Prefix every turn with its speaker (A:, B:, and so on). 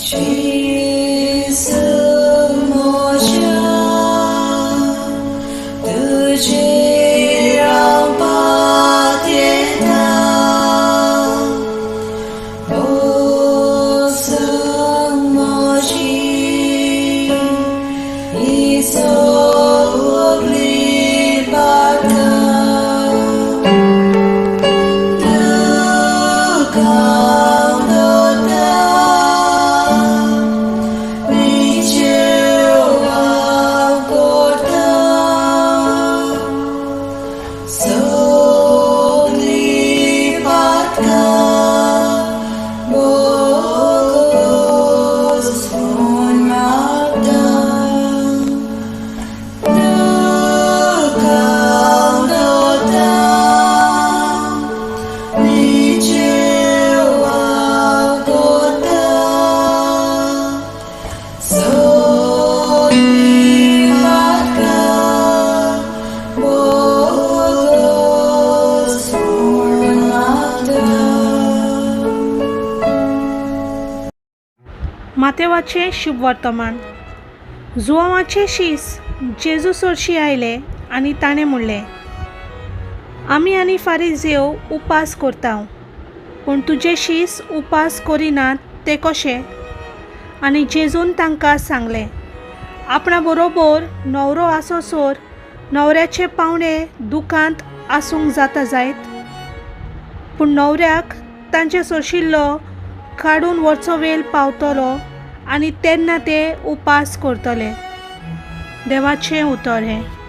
A: जेजू म्हज्या तुजेर हांव पातयेतां भोगसून म्हजी हीं सगळीं पातकां तुका दवरतां निचेव हांव करतां सगळीं पातकां भोगसून मागतां तुका दवरतां निचेव हांव करतां सगळीं पातकां भोगसून मागतां.
B: मातेवाचें शुभवर्तमान. जुवांवाचे शीस जेजू सरशी आयले आनी ताणें म्हणलें, आमी आनी फारिजेव उपास करता, पूण तुजे शीस उपास करिनात ते कशे? आनी जेजून तांकां सांगलें, आपणा बरोबर न्हवरो आसोसर न्हवऱ्याचे पावणे दुकांत आसूंक जाता जायत? पूण न्हवऱ्याक तांचे सोशिल्लो काडून व्हरचो वेळ पावतलो आनी तेन्ना ते उपास करतले. देवाचें उतर हें.